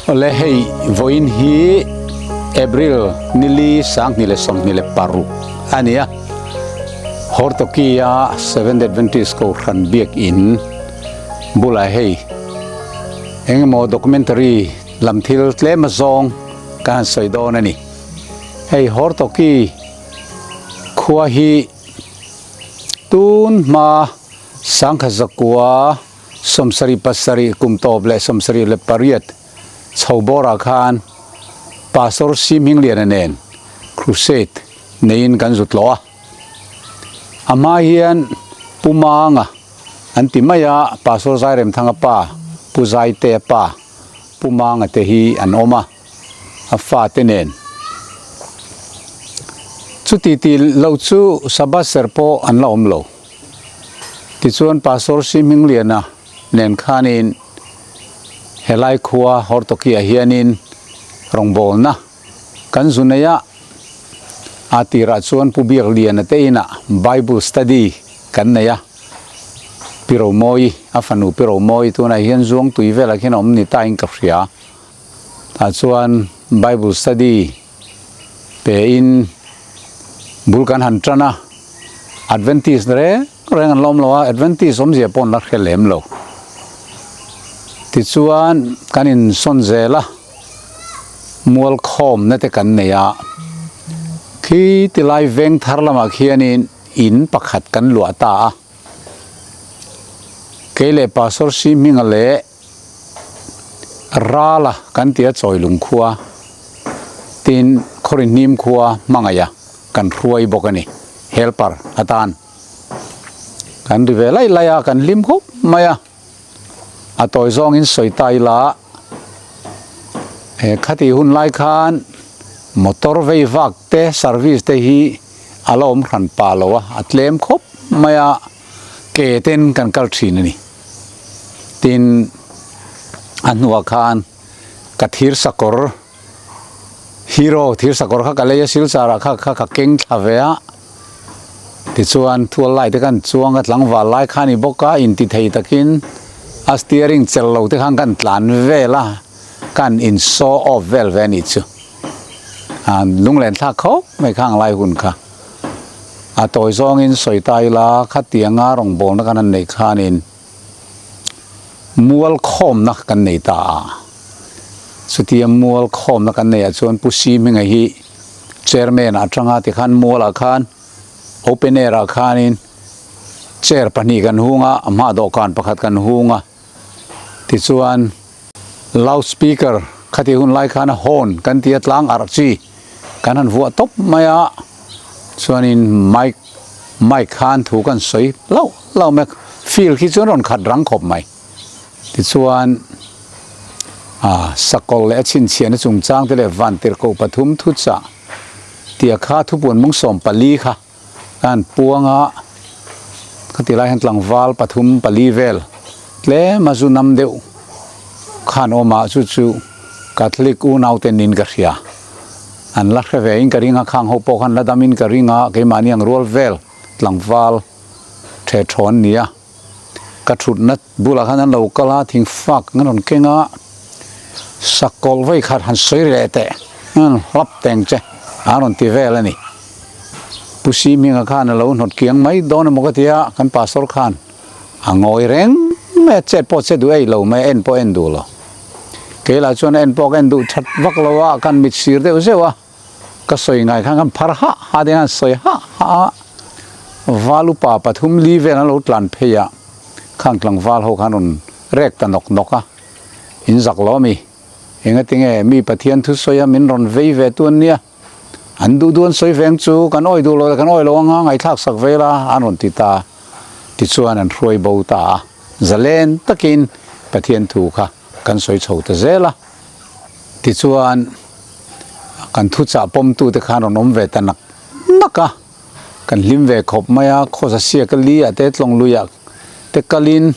Awle hei vawiin hi April nili 2026 a ni a, Hortoki-a Seventh Adventist Kohhran Biakin bulah hei engemaw documentary lam thil tlem azawng ka han sawi dawn a ni. Hei Hortoki khua hi tun hma 1900 77 kum tawp leh 78 chho bawrah khan Pastor Si Hmingliana nen Crusade neiin kan zut lawh a. A hma hian Pu Manga an ti mai a, Pastor Zairemthanga pa, Pu Zaitea pa, Pu Manga te hi an awm a, a fate nen. Chuti ti lo chu Sabbath ser pawh an la awm lo. Tichuan Pastor Si Hmingliana nen khanin helai khua Hortoki-ah hianin rawngbawlna kan zu nei a, a tirah chuan Pu Biakliana te inah Bible study kan nei a, Pi Romawi, a fanu Pi Romawi tunah hian Zuangtui velah khian a awm ni ta in ka hria. Tah chuan Bible study pein bul kan han tan a, Adventist reng reng an lawm lo a, Adventist awmzia pawh an la hre lem lo. Tichuan kan insawn zel a, mual khawmna te kan nei a, khi tilai veng thar lamah khianin in pakhat kan luah ta a, kei leh Pastor Si Hminga leh Rala kan tia Chawilung khua tin Khawrihnim khua hmangaih a kan hruai bawk a ni. Helper atan kan ri ve laih laih a, kan hlim khawp mai a. A tawi zawngin sawi ta ila he khati hun lai khan motor vei vak te service te hi a la awm hran pah lo a, a tlem khawp mai a, ke ten kan kal thin a ni. Tin, a hnuah khan ka thir sakawr, hero thir sakawr kha ka lei a, silchar ah kha kha ka keng thla ve a, tichuan thual lai te khan chuang a tlangval lai kha a ni bawk a, inti thei takin a steering chelh lo te khan kan tlan vel a, kan in show off vel ve a nih chu. Lunglen thlak khawp mai kha ang lai hun kha. A tawi zawngin sawi ta ila khatianga rawngbawlna kan han neih khanin mual khawmna kan nei ta a. Chutia mual khawmna kan neihah chuan Pu Si Hminga hi chairman atanga tikhan mualah khan open air ah khanin chair pahnih kan hung a, a hma dawhkan pakhat kan hung a. Tichuan loud speaker khati hun lai khan a horn kan tia tlang arh chi kan han vuah tawp mai a, chuanin mic mic khan thu kan sawi hlauh hlauh mai a, field khi chuan rawn khat rang khawp mai. Tichuan ah sakawlh leh a chhinchhiahna chungchang te leh vantirhkoh pathum thuchah tia kha thupuan mung 14 kha Ka han puang a, khati lai hian tlangval pathum pali vel tlem a zu nam deuh khan awm a, chu chu Catholic unau te niin ka hria. An la hre ve in ka ring a, khang ho pawh khan la dam in ka ring a, keimahni ang rual vel tlangval the thaw an ni a. Ka thutna bulah khan an lo kal a, thing fak an rawn keng a, sakawlh vawi khat han sawi leh teh an hlap teng che an rawn ti vel a ni. Pu Si Hminga khan a lo hnawt kiang mai dawn emaw ka ti a, kan pastor khan a ngawi reng mai a, chet pawh che duh ei lo mai a, en pawh en duh lo. Kei lah chuan a en pawh ka en duh that vak lo a, kan mit sir deuh zeuh a. Ka sawi ngai khan kan phar hah hah ding a, an sawi hah hah a, val upa pathum li vel an lo tlan phei a, khang tlangval ho khan rawn rek ta nawk nawk a, in zak lo ami, engatinge mi Pathian thu sawi a min rawn vei ve tu an nia, an duh duh an sawi veng chu kan awi duh lo le kan awi lo anga ngaihthlak sak ve la an rawn ti ta, tichuan an hruai bo ta a, zalen takin Pathian thu kha kan sawi chho ta zel a. Tichuan, kan thuchah pawmtute khan rawn awm ve ta nak nak a, kan hlim ve khawp mai a, khawsa siak a li ah te tlawng lui ah te kalin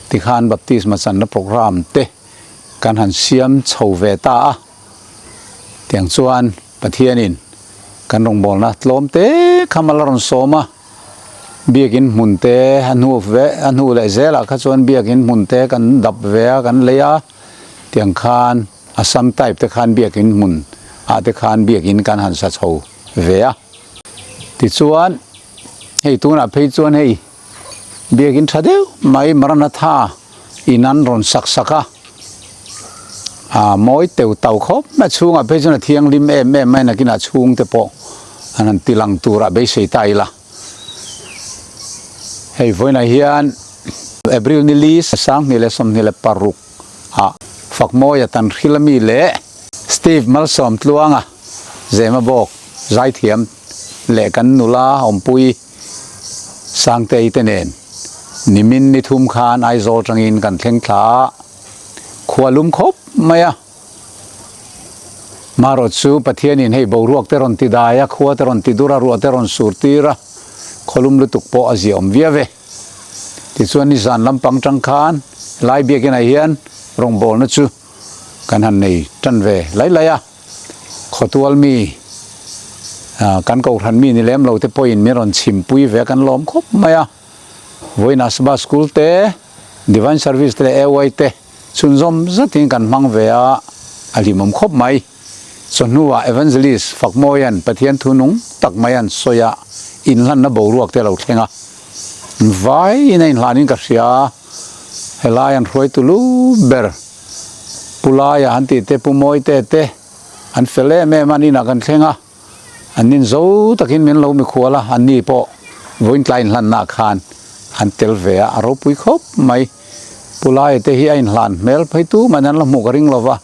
tikhan baptisma channa program te kan han siam chho ve ta a. Tiang chuan Pathianin kan rawngbawlna tlawm te kha mal a rawn sawm a, biakin hmun te a hnu ve a hnu leh zelah kha chuan biakin hmun te kan dap ve a, kan lei a. Tiang khan Assam type te khan biakin hmun ah te khan biakin kan han sa chho ve a. Tichuan hei tunah phei chuan hei biakin tha deuh mai Maranatha in an rawn sak sak a, aa mawi teu tau khawp mai a chhungah phei chuan a thianghlim em em mai nakinah chhungte pawh an han ti lang turah beisei ta ila. Hei vawiinah hian April ni li 2026 ah Fakmawia Tanhril ami leh Steve Malsawm Tluanga Zema bawk zaithiam leh kan nula awmpui Sangtei te nen nimin ni thum khan Aizawl tangin kan thleng thla a, khua lum khawp mai a. Marawh chu Pathianin hei boruak te rawn ti dai a, khua te rawn ti dur a, ruah te rawn sur tir a, khawlum lutuk pawh a ziaawm viau e. Tichuan nizan lampang tang khan lai biakinah hian rawngbawlna chu kan han nei tan ve lai lai a, khawtual mi kan kohhran mi ni lem lo te pawhin min rawn chhimpui ve a kan lawm khawp mai a. Vawiinah Sabbath School te, Divine Service te leh AY te chhunzawm zatin kan hmang ve a, a hlimawm khawp mai. Chawhnuah Evangelist Fakmawia'n Pathian thu nung tak mai an sawi a, inhlanna boruak te a lo thleng a. Vaiin a inhlanin ka hria a, helai an hruaitu lu ber Pu Laia an tih te, Pu Mawite te an fel em em a, an inah kan thleng a. An nin zo takin min lo mikhual a, anni pawh vawiin tlai inhlannaah khan an tel ve a, a ropui khawp mai. Pu Laia te hi a inhlan hmel phei tu mahni an la hmuh ka ring lo va,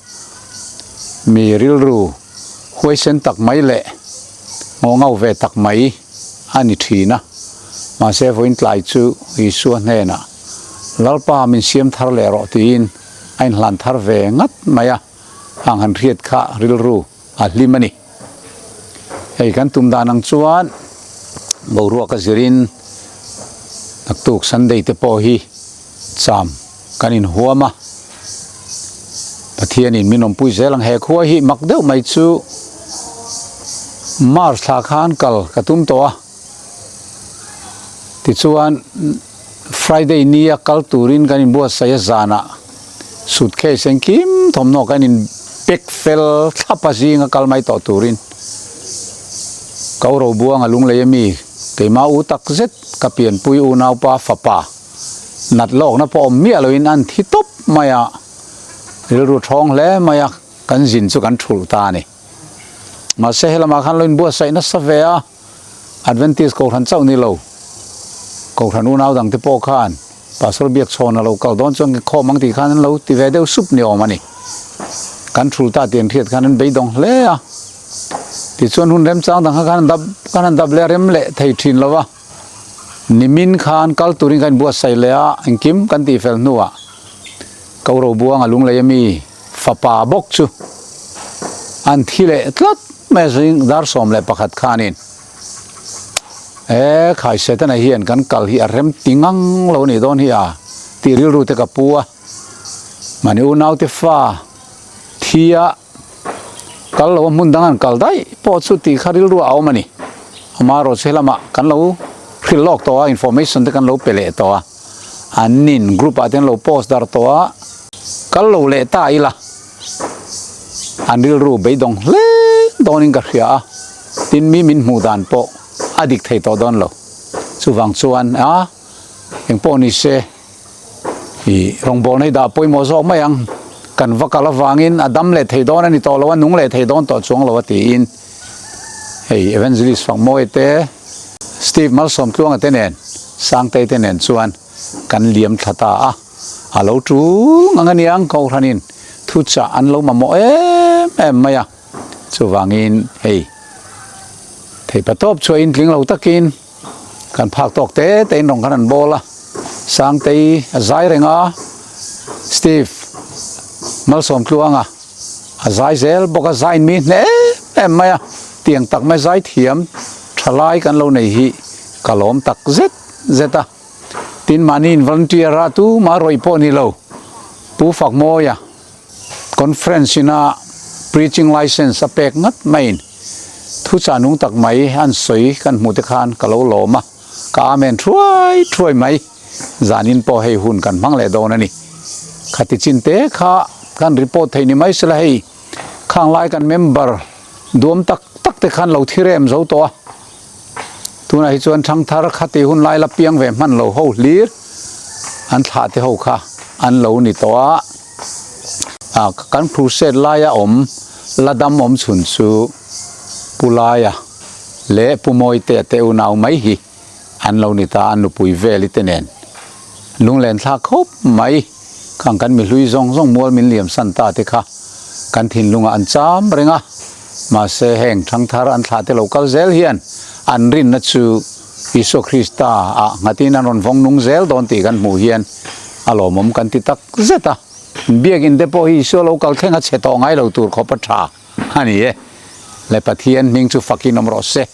mi rilru huaisen tak mai leh ngaw ngau ve tak mai a ni thin a. Mahse vawiin tlai chu Isua hnenah, Lalpa min siam thar leh rawh tiin a inhlan thar ve ngat mai a, ang han hriat kha rilru a hlim a ni. Hei kan tum dan ang chuan boruak a zirin naktuk Sunday te pawh hi cham kan inhuam a, Pathianin min awmpui zel ang. He khua hi mak deuh mai chu March thla khan kal ka tum tawh a, tichuan Friday nia kal turin kan inbuatsaih a zanah suitcase engkim thawmhnaw kan in pack fel thlap a zinga kal mai tawh turin Kauro buanga lunglei ami keimah u tak zet ka pianpui unaupa fapa nat lawkna pawh awm miah loin an thi tawp mai a, rilru thawng hle mai a kan zin chu kan thulh ta a ni. Mahse helamah khan lo inbuatsaih nasa ve a. Adventist Kohhran chauh ni lo, Kohhran unau dangte pawh khan Pastor Biakchhawn a lo kal dawn chuan khawm ang tih khan an lo ti ve deuh sup ni awm a ni. Kan thul ta tih an hriat khan an beidawng hle a. Tichuan hun remchang dang kha khan an dap kan han dap leh a rem leh thei thin lo va. Nimin khan kal turin kan inbuatsaih leh a, engkim kan tih fel hnuah Koro Buanga Lunglei ami fapa bawk chu an thi leh tlat mai a, zing dar 11 khanin e khai Setana hian kan kal hi a rem ti ngang lo nih dawn hi a tih rilru te ka pu a, mahni unaute fa thi a kal lo a hmun dang an kal daih pawh chu tih kha rilru a awm a ni. Amaherawhchu helamah kan lo hrilh lawk tawh a, information te kan lo pe leh tawh a, an nin group ah te an lo post dar tawh a, kal lo leh ta ila an rilru beidawng hle dawnin ka hria a, tin mi min hmuh dan pawh a dik thei tawh dawn lo. Chuvang chuan a engpawh ni se ih rawngbawlna hi dah pawimawh zawk mai ang, kan va kal avangin a dam leh thei dawn a ni tawh lo a, nung leh thei dawn tawh chuang lo a tiin hei Evangelist Fakmawia te, Steve Malsawmtluanga te nen Sangtei te nen chuan kan liam thla ta a, a lo tul ngang aniang Kohhranin thuchah an lo mamawh em em mai a, chuvangin hei theipa tawp chhuah in tling lo takin kan phak tawk te te in rawng khan an bawl a, Sangtei a zai reng a, Steve Malsawmtluanga a zai zel bawk a, zain mi hne em em mai a, tiang tak mai zai thiam thalai kan lo nei hi ka lawm tak zet zet a, tin mahni in volunteer a tumah rawih pawh ni lo Pu Fakmawia conference ina preaching license a pek ngat maiin thuchah nung tak mai an sawi kan hmuh te khan ka lo lawm a, ka amen thuai thuai mai. Zanin pawh hei hun kan hmang leh dawn a ni. Khati chin te kha. khan report theih ni mai sela hei khang lai kan member duam tak tak te khan lo thi rem zo tawh a. Tunah hi chuan thangthar khati hun lai la piang ve hman lo ho hlir an thlah te ho kha an lo ni tawh a. Ah kan crusade laia awm la dam awm chhun chu Pu Laia leh Pu Mawitea te unau mai hi an lo ni ta a nupui veli te nen lunglen thlak khawp mai khang kan mihlui zawng zawng mual min liam san ta te kha kan thinlungah an cham reng a mahse heng thangthar an thlah te lo kal zel hian an rinna chu Isua Krista ah nghatin an rawn vawng nung zel dawn tih kan hmuh hian a lawmawm kan ti tak zet a biakin te pawh hi Isua lo kal thleng a chhe tawh ngai lo tur khawp a tha a ni e le Pathian hming chu fakin awm rawh se.